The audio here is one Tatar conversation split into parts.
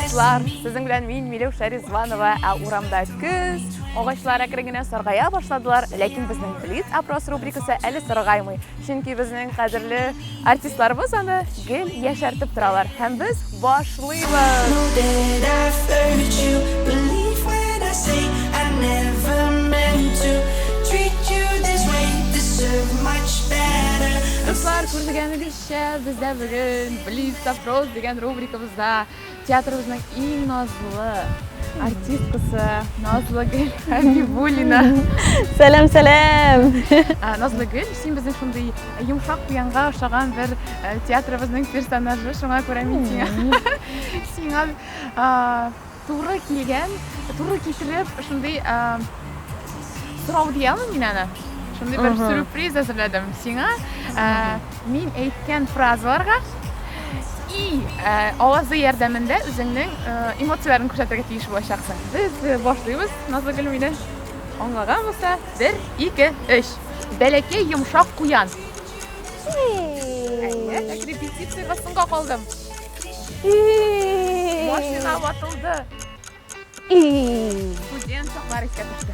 Дуслар, сезнең белән мин Миләүшә Ризванова, ә урамда көз, агачлар әкрен генә саргая башладылар, ләкин безнең Блиц опрос рубрикасы әле саргаймый, чөнки безнең кадерле артистларыбыз аны гел яшәртеп торалар. Һәм без башлыйбыз! Дуслар, күргәнегезчә, бездә бүген Блиц опрос дигән рубрикабызда Театрыбызның иң назлы артисткасы Назлыгөл Хәбибуллина. Сәлам, сәлам. Назлыгөл, син безнең шундый йомшак куянга охшаган бер театрыбызның персонажы, шуңа күрә мин сиңа сиңа туры килгән, туры китереп шундый сорау дия алмыйм мин аны. Шундый бер сюрприз әзерләдем сиңа. Мин әйткән фразаларга и авазы ярдәмендә үзеңнең эмоцияләрен күрсәтергә тиеш булачаксың. Без башлыйбыз. Назлыгөл мине аңлаган булса, бер, ике, өч. Бәләкәй йомшак куян. Әйе, так репетициягә соңга калдым. Машина ватылды. Студент чаклар искә төште.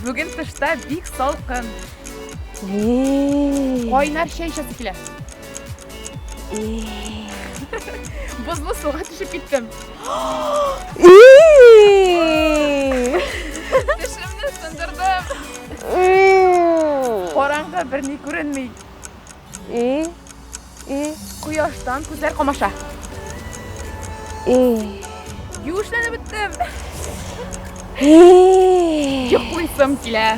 Бүген тышта бик салкын. Кайнар чәй эчәсе килә. Бозлы суга төшеп киттем. Тешемне сындырдым. Караңгы берни күренми. И. Кояштан күзләр камаша. И. Юешләнеп беттем. И. Йоклыйсым килә.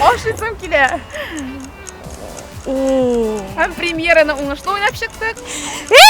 Ашыйсым килә. И. Һәм премьераны уңышлы уйнап чыктык. И.